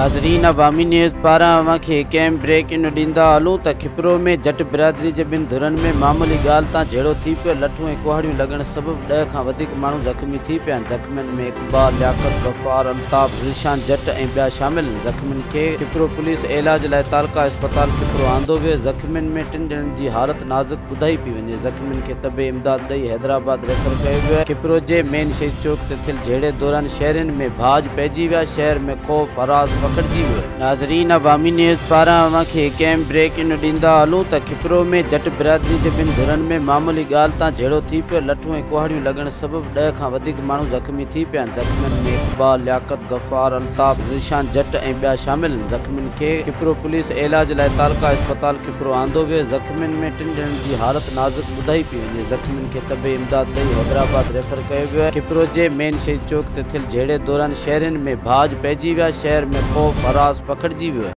ناظرين عوامي نيوز پاران اوهان کي هڪ اهم بريڪنگ ڏيندا هلون ته کپرو ۾ جٽ برادري جي ٻن ڌرين ۾ معمولي ڳالهه تان جهيڙو ٿي پيو، لٺون ۽ ڪهاڙيون لڳڻ سبب 10 کان وڌيڪ ماڻهو زخمي ٿي پيا آهن، زخمين ۾ اقبال، لياقت، غفار، الطاف، ذيشان جٽ ۽ ٻيا شامل آهن، زخمين کي کپرو پوليس علاج لاء تعلقه اسپتال کپرو آندو ويو، زخمين ۾ ٽن ڄڻن جي حالت نازڪ ٻڌائي پئي وڃي، زخمين کي طبي امداد ڏئي حيدرآباد ريفر ڪيو ويو آهي، کپرو جي مين شهيد چوڪ تي ٿيل جهيڙي دوران شهرين ۾ ڀاڄ پئجي ويا، شهر ۾ خوف هراس پکڙجي ويو آهي. ناظرين عوامي نيوز پاران اوهان کي هڪ اهم بريڪنگ ڏيندا هلون ته کپرو ۾ جٽ برادري جي ٻن ڌرين ۾ معمولي ڳالهه تان جهيڙو ٿي پيو، لٺون ۽ ڪهاڙيون لڳڻ سبب 10 کان وڌيڪ ماڻهو زخمي ٿي پيا آهن، زخمين ۾ اقبال، لياقت، غفار، الطاف، ذيشان جٽ ۽ ٻيا شامل آهن، زخمين کي کپرو پوليس علاج لاء تعلقه اسپتال کپرو آندو ويو، زخمين ۾ ٽن ڄڻن جي حالت نازڪ ٻڌائي پئي وڃي، زخمين کي طبي امداد ڏئي حيدرآباد ريفر ڪيو ويو آهي، کپرو جي مين شهيد چوڪ تي ٿيل جهيڙي دوران شهرين ۾ ڀاڄ پئجي ويا، شهر ۾ خوف هراس پکڙجي ويو آهي.